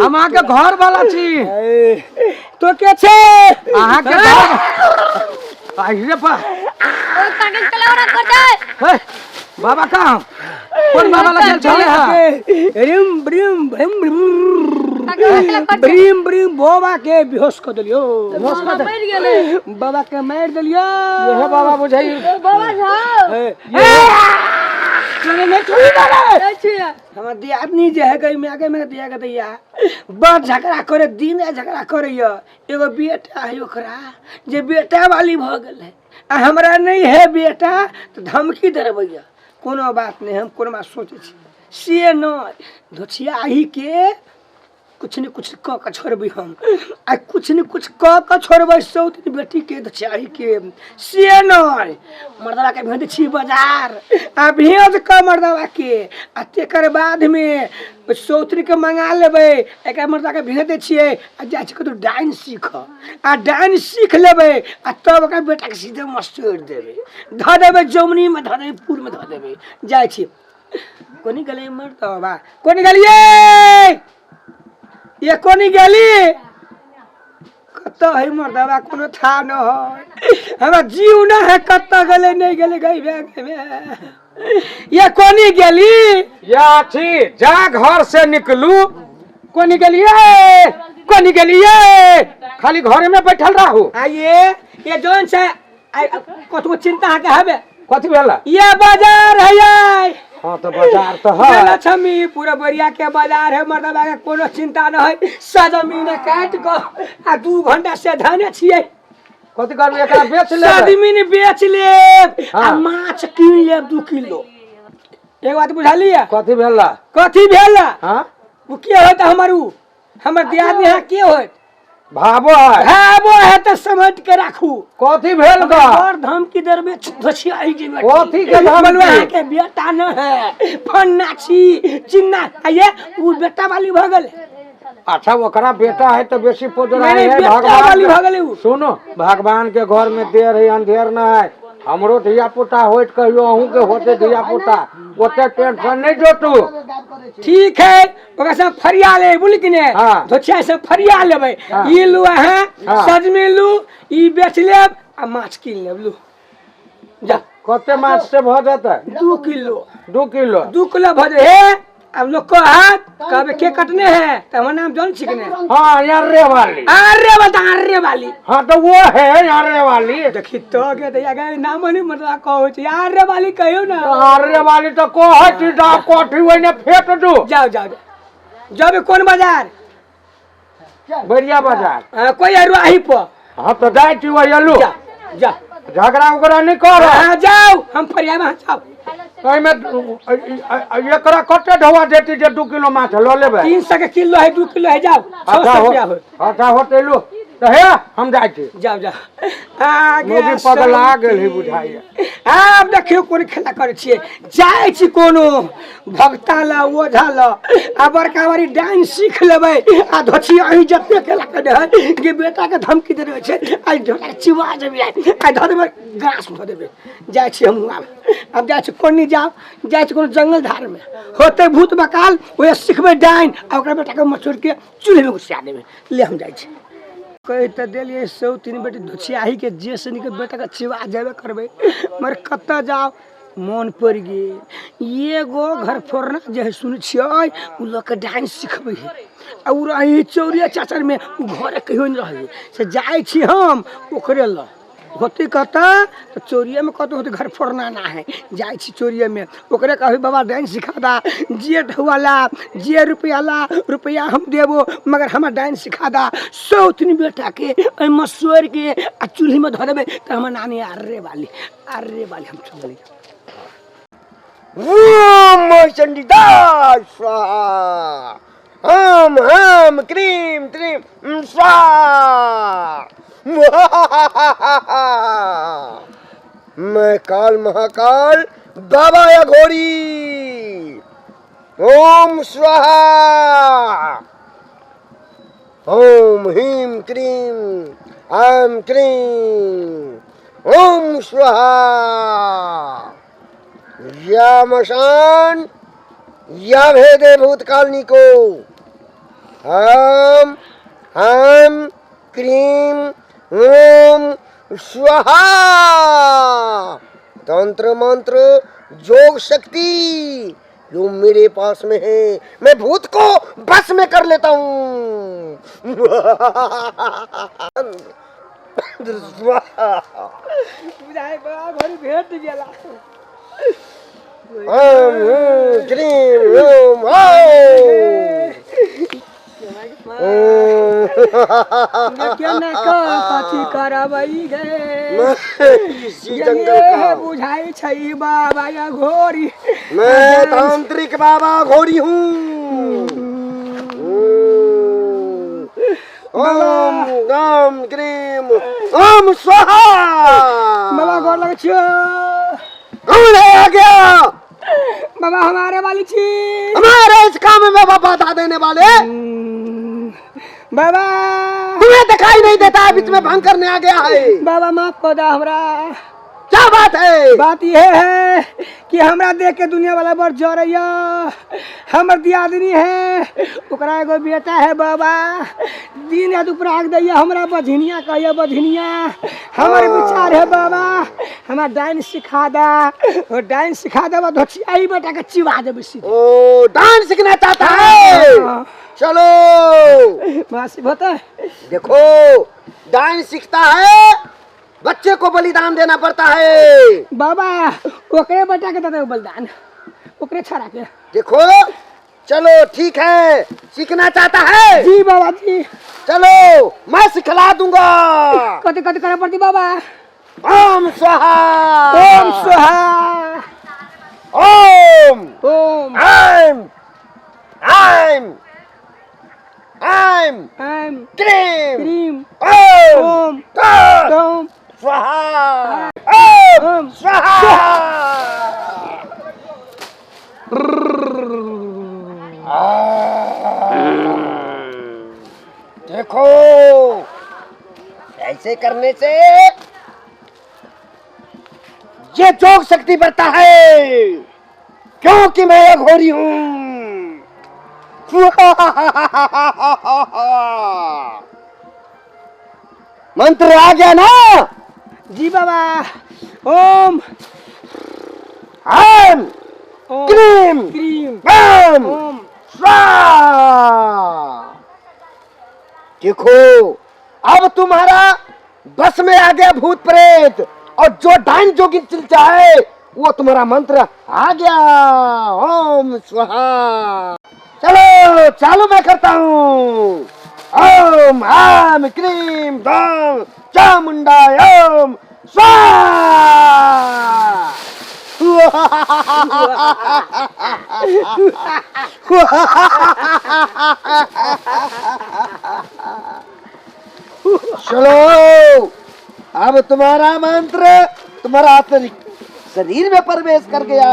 हम अहाँके घर वाला छी। तो के छे? अहाँके घर आहि रे बा। ओ कागज तले ओरा कर दे। हे, बाबा कहाँ? कोन बाबा लग गेल छलै हँ? रिम ब्रिम भ्रिम कागज तले कर दे। ब्रिम ब्रिम बाबा के बेहोश कर देलियो। बेहोश कर दे। मर गेलै। बाबा के मार देलियो। ये बाबा बुझाई। ओ बाबा जाओ। चले नहीं छुई ना रे। नहीं छुआ। हमर दियादनी जे है गई में आगे में दिया के दैया बड़ झगड़ा करे, दिन रात झगड़ा करे। एगो बेटा है ओकरा जे बेटा वाली भ गेल है आ हमरा नहीं है बेटा तो धमकी देबैया। कोनो बात नहीं, हम कोनो बात सोचै छी से न धोछियाही के कुछ न कुछ कऽ के छोड़बै हम आ कुछ न कुछ कऽ के छोड़बै सौतिन बेटी के धोछियाही के से नहीं। मर्दवा के भेज छी बाजार आ भेज कऽ मर्दवा के आ तेकर बाद में सौतिन के मंगा लेबै। एक मर्दवा के भेज दै छियै आ जाइ छी कतौ डाइन सीख आ डाइन सीख लेबै आ तब ओकरा बेटा के सीधे मस्तोड़ि देबै, धऽ देबै जमुनी में, धऽ देबै पुल में, धऽ देबै। जाइ छी कोनी गेलै मर्दवा, कोनी गेलियै ये, कोनी गेली कतऽ है मर्दवा? कोनो था न है, हमरा जीव न है, कतऽ गेलै नहीं गेलै गई बे गई बे ये कोनी गेली? या छी जा घर से निकलू। कोनी गेलिए कोनी गेलिए? खाली घर में बैठल रहू। आइए ये जोन से कतबो चिंता अहाँके हबे। कथी भेला? ये बाजार है ये। हाँ तो बाजार तो है। लक्ष्मी पूरा बरिया के बाजार है, मर्दवा के कोनो चिंता न है। सजमीन काट के आ 2 घंटा से धाने छियै। कथी करबै एकरा बेच लेबै? सजमीन बेच लेब आ हाँ। माछ कीन लेब 2 किलो। एक बात बुझलियै? कथी भेला? कथी भेला? हाँ? ओ के होत हमर? उ हमर दियादनी है के होत? भाबो है। भाबो है तो समझ के राखू। कथी भेल गा? बड़ धमकी देबे धोछियाई जेबे। कथी के धमकी? बलुआ के बेटा न है फन्ना छी चिन्ना आये उ बेटा वाली भ गेल। अच्छा ओकरा बेटा है तो बेसी पोजरा नहीं, है। बेटा भगवान वाली भ गेलै उ। सुनो, भगवान के घर में देर है अंधेर न है। हमरो धिया पुता होइत कहियो अहूँ के होते धिया पुता, ओते टेंशन नहीं जोतू। ठीक है ओकरा से फरिया ले बुझल कि ने? हाँ। धोछिया से फरिया लेबै। हाँ। ई लू अहाँ हाँ। सजमनि लू ई बेच लेब आ माछ कीन लेब। लू जा। कते माछ से भ जेतै? 2 किलो। 2 किलो? 2 किलो भ जेतै। हे अब लोग कहत कहबे के कटने है तो हमर नाम जन छिकने। हाँ अरे वाली। अरे बता अरे वाली। हाँ तो वो है अरे वाली। देखी तो के दैया के नाम नहीं मतलब कहै छै अरे वाली कहियो ना। अरे वाली तो कहै छी जा कोठी ओइने फेट दू। जाओ जाओ जाओ जाबे कोन बाजार? बैरिया बाजार। हाँ, कोई अरुआही पर। हाँ तो जाइ छी वही अलू। जा जा। झगड़ा उगड़ा नहीं कर। हाँ जाओ हम फरिया में जाओ। एहिमे एकरा कते ढौआ देती जे 2 किलो माछ लऽ लेबै? 300 के किलो है, 2 किलो है, जाओ। 600 अच्छा हो, रुपया हो। अच्छा होते लू तो हे हम जाइ छी। जाओ जाओ। आ गया मोदी पगला गेल है सौती। बुझाइया। आब देखियौ कोन खेला करै छियै। जाइ छी कोनो भगता ल ओझा ल आ बड़का बड़ी डाइन सीख लेबै आ धोछी अहीं जते खेला करे है कि बेटा के धमकी दे रहल छै आइ धोला चिबा जेबै आइ धऽ देबै घास धऽ देबै। जाइ छी हमहूँ आब। आब जाइ छी कोनी जाउ जाइ छी कोनो जंगल झाड़ में होतै भूत बकाल ओहे सिखबै डाइन आ ओकरा बेटा के मचोड़ के चूल्हे में घुसा देबै। ले हम जाइ छी। कहि तऽ देलियै सौतिन बेटी धोछियाही के जे से निक बेटा के चिबा जेबे करबै मगर कतऽ जाउ मोन पड़ि गेल। एगो घर फोड़ना जे है सुनै छियै उ लऽ के डाइन सिखबै है आ उ रहै चौरिया चाचर में उ घरे कहियो नहि रहै से जाइ छी हम ओकरे लग। होतै कतऽ तऽ चोरिये में कतौ होतै घर फोड़ना ना है। जाइ छी चोरिये में ओकरे कहबै बाबा डाइन सिखा दा, जे ढौआ ला जे रुपया ला रुपया हम देबो मगर हमरा डाइन सिखा दा। सौतिन बेटा के एहि मसोरि के आ चूल्ही में धऽ देबै तऽ हमर नानी अरे वाली अरे वाली हम चलली। ओम चंडीदास स्वाहा हम हम क्रीम त्रीम स्वाहा। मैं काल महाकाल बाबा अघोरी ओम स्वाहा ओम ह्रीम क्रीम आम क्रीम ओम स्वाहा। या मशान या भेदे भूतकालनी को हम हम क्रीम ओम स्वाहा। तंत्र मंत्र जोग शक्ति जो मेरे पास में है, मैं भूत को बस में कर लेता हूँ। बुझाइ बा घरी भेट गेला। ओम क्रीम ओम ओम। केना कथी करबै गे, इसी जंगल का बुझाइ छै बाबा घोरी। मैं तांत्रिक बाबा घोरी हूँ। ओम ओम क्रीम ओम स्वाहा। बाबा गोर लगै छियो। कौन है आ गया? बाबा हमारे वाली छी। हमारे इस काम में बाधा देने वाले। बाबा तुम्हें दिखाई नहीं देता है, बीच में भंग करने आ गया है। बाबा माफ कर दा हमरा। क्या बात है? बात यह है कि हमरा देख के दुनिया वाला बड़ जरैया। हमर दियादनी है, ओकरा एगो बेटा है बाबा, दिन रात ऊपर आग दैया हमरा बझनिया कहिया बझनिया। हमर विचार है बाबा हमरा डांस सिखा दा, और डांस सिखा दे धोचियाई बेटा के चिबा देबै सीधे। ओ डांस सीखना चाहता है? चलो मासी बता। देखो डांस सीखता है बच्चे को बलिदान देना पड़ता है। बाबा ओकरे बेटा के दे बलिदान, ओकरे छड़ा के। देखो चलो ठीक है, सीखना चाहता है? जी बाबा जी। चलो मैं सिखला दूंगा। कति कति करे पड़ती बाबा? ओम स्वाहा। ओम स्वाहा। ओम ओम ऐम ऐम ऐम ऐम क्रीम क्रीम ओम ओम ओम स्वाहा। ओम स्वाहा। देखो ऐसे करने से ये जोग शक्ति बढ़ता है, क्योंकि मैं अघोरी हूं। मंत्र आ गया ना? जी बाबा। ओम ऐम क्रीम क्रीम ओम ओम स्वाहा। देखो अब तुम्हारा बस में आ गया भूत प्रेत, और जो डाइन जोगिन चिलचा है वो तुम्हारा मंत्र आ गया। ओम स्वाहा। चलो चालू मैं करता हूँ। ओम आम क्रीम दाम चामुंडा ओम स्वाहा। चलो अब तुम्हारा मंत्र तुम्हारा आंतरिक शरीर में प्रवेश कर गया।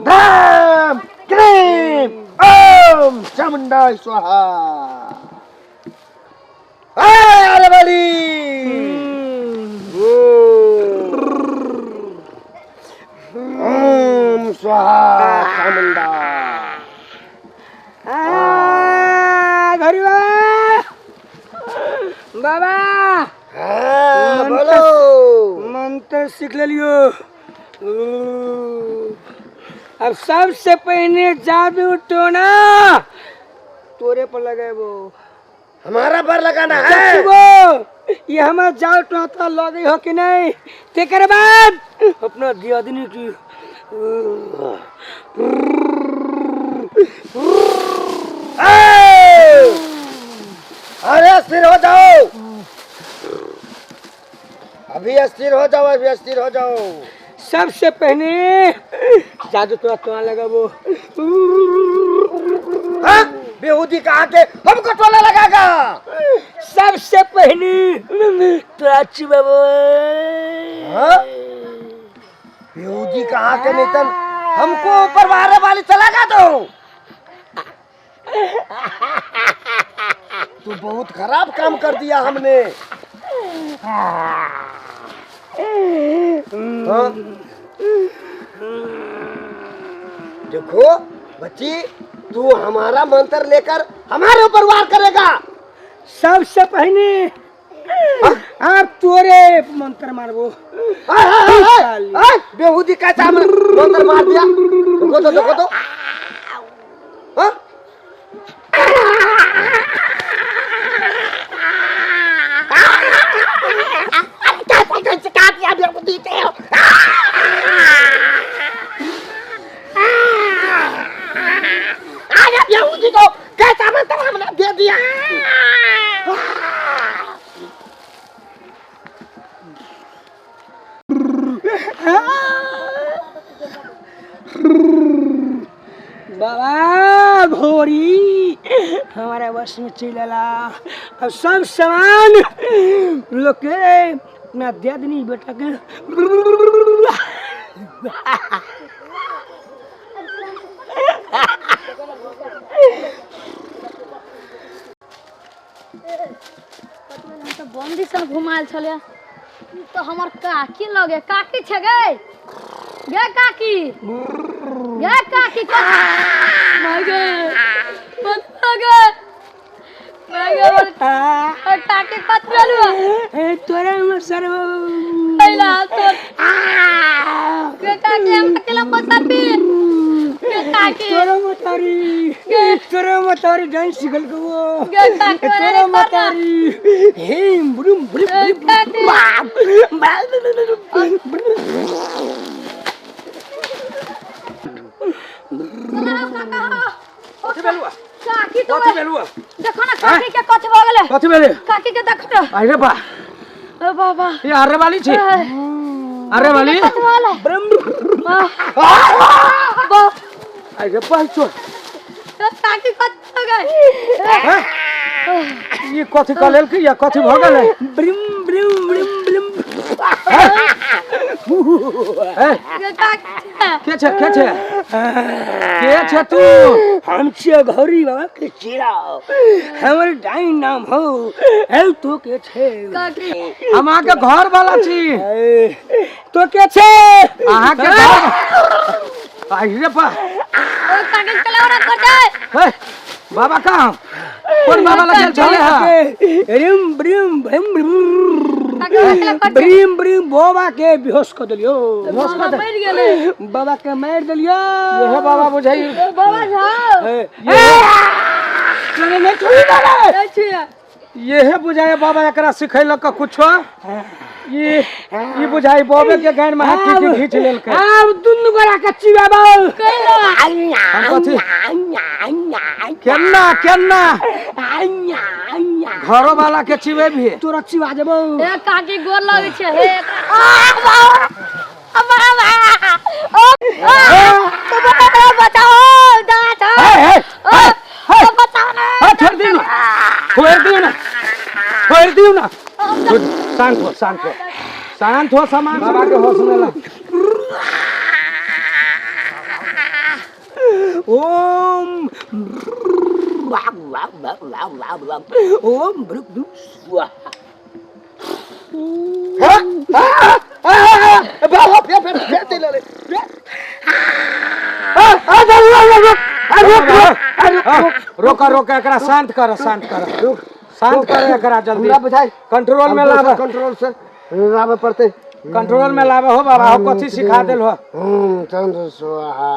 धाम क्रीम ओम चामुंडा स्वाहा। अरे वाली ओम स्वाहा चामुंडा। घरी बाबा बाबा बोलो। मंत्र सीख लियो। अब सबसे पहले जादू टोना तोरे पर लगाबो। हमारा पर लगाना है। ये हमारा जादू टोना तो लगे हो कि नहीं, तेकर बाद अपना दियादनी की अरे स्थिर हो जाओ, अभी अस्थिर हो जाओ, अभी अस्थिर हो जाओ। सबसे पहले जादू टोना टोना लगाबो। हाँ? बेहूदी कहा के हमको टोला लगागा। सबसे पहले तोरा बाबा। हाँ? बेहूदी कहा के नहीं तन हमको ऊपर मारे वाली चलागा दो। तू बहुत खराब काम कर दिया हमने। हाँ? देखो बच्ची, तू हमारा मंत्र लेकर हमारे ऊपर वार करेगा। सबसे पहले आप तोरे मंत्र मारबो। बेहूदी कैसा मंत्र मार दिया? रुको तो, रुको तो। हाँ? बेहूदी को कैसा मंत्र हमने दे दिया? बाबा घोड़ी हमारा बस में चला। अब सब सामान लोग के मैं दे दनी बेटा के। तो बंदी सन घुमायल छले तो हमर काकी लगे। काकी छे गे, गे काकी, गे काकी, माय गे मत गे, माय गे काकी कत भेलु? ए तोरा हमर सर पहिला तो गे काकी हम अकेला मत पी गे काकी। तोरा मतारी, तोरा मतारी डांस सिखल को वो। गे काकी तोरा मतारी हेम ब्रुम ब्रुम काकी। कथी भेलुआ? काकी तो कथी भेलुआ? देखो ना काकी के कथी भ गेलै। कथी भेलै? काकी के देखो ना। अरे बा, ओ बाबा, ये अरे वाली छी, अरे वाली। कथी भ गेलै? बा अरे बा चो। काकी कथी भ गेलै? ये कथी कह की या कथी भ गेलै? ब्रुम ब्रुम ब्रुम ब्रुम। के छे, के छे, के छे तू? हम छियै घोड़ी बाबा के चेला, हमर डाइन नाम हो। है तो के छे? काकी हम अहाँ के घर वाला छी। तो के छे? अहाँ के घर। अरे बा, ओ काकी चला ओरा कर जाए। बाबा कहाँ? कौन बाबा लगे चले है? रिम ब्रिम ब्रिम ब्रिम ब्रिम बाबा के बेहोश कर दिलियो। बाबा मर गेलै। बाबा के मार दिलियो। ये बाबा बुझाई। बाबा जाओ। चले नहीं छुई ना रे। ये बुझाए बाबा एकरा सिखैलक कुछो। ये बुझाई बाबे के गान में हाथ खींच खींच लेलकै। आब दुनू गोरा के चिबाबो। हम कथी केना केना घरो वाला के चिबे भी तोरा चिबा देबो। ए काकी गोर लगै छै। हे आ बाबा ओ बचाओ दादा। हे हे बचाओ ना। छोड़ दियो ना, छोड़ दियो ना, छोड़ दियो ना। शांत हो, शांत हो, शांत हो। सामान बाबा के होश में ला। ओम ओम ब्रुक स्वाहा। रोका रोका एकरा शांत कर, शांत कर, शांत कर एकरा जल्दी। कंट्रोल में लावा, कंट्रोल से लावे पड़ते, कंट्रोल में लावे हो बाबा। हो कथी सिखा देल हो? चंद्र स्वाहा।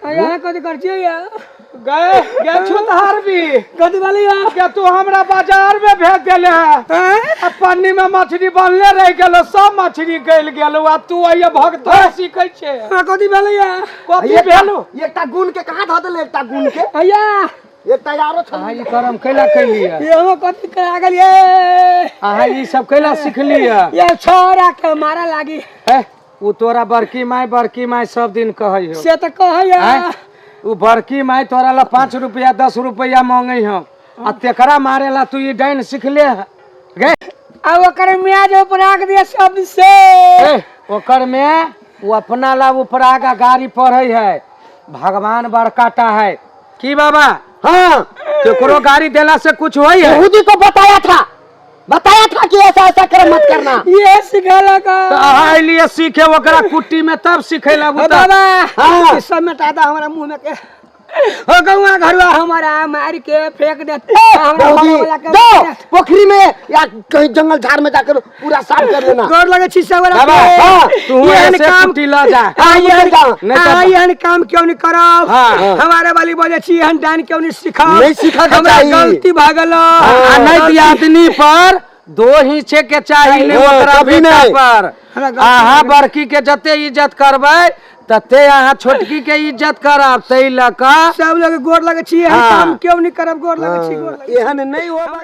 यहाँ कथी कर छियै या? गए गए छुतहार भी कथी वाली या? के तू हमरा बाजार में भेज देले है। पन्नी में मछली बनले रह गेलो, सब मछली गल गेलो। आ तू आइए भगत सीखै छे। कथी भेलै या? कथी भेलो? एकटा गुण के कहाँ धऽ देले? एकटा गुण के अय्या एकटा यारो छ। अहाँ ई करम कैला कैलियै? ये हम कथी करा गेलियै? अहाँ ई सब कैला सिखलियै? ये छोरा के मारा लागी। हे उ तोरा बड़की माय, बड़की माय सब दिन कहै हो। से त कहै उ बड़की माय तोरा ला 5 रुपया 10 रुपया मांगे हो आ तेकरा मारे ला तू ई डाइन सिखले गे। आ ओकर मियाँ जो उपराग दिया सब से। ए ओकर में वो अपना ला उपराग गाड़ी पढ़े है। भगवान बड़काटा है की बाबा? हाँ, केकरो गाड़ी देला से कुछ होई है? यहूदी को बताया था बताया था कि ऐसा ऐसा कर्म मत करना। ये सिखेलक। तऽ अहाँ एलियै सीखे ओकरा कुट्टी में, तब सिखे ला। ओ बाबा। हाँ। ई सब मिटा दा हमरा मुंह में के। ओ गौआ घरुआ हमारा मार के फेंक दे हमरा। बाबूजी, घरवाला के जाओ पोखरी में या कहीं जंगल झाड़ में जाकर पूरा साफ कर लेना। गोर लगे छी सब। बाबा, हाँ, तू एहन ऐसे काम कुट्टी लऽ जा। हाँ, एहन नहीं तो- हाँ, एहन काम क्यों नहीं करब। हाँ। हमारे वाली बोले छी एहन डान क्यों नहीं सिखब। नहीं सीखऽ के हमरा चाही। गलती भागल। आ नहीं दियादनी पर दो ही छे के चाही ने। हाँ, ओकरा कभी बेटा नहीं। पर हमरा गलती अहाँ भऽ गेल। बड़की के जते इज्जत करबै तते अहाँ छोटकी के इज्जत करब, ताहि लऽ कऽ सब लोग गोर लगे छी, एहन हाँ। काम क्यों नहीं करब। गोर लगे छी, गोर लगे छी। एहन नहीं होगा।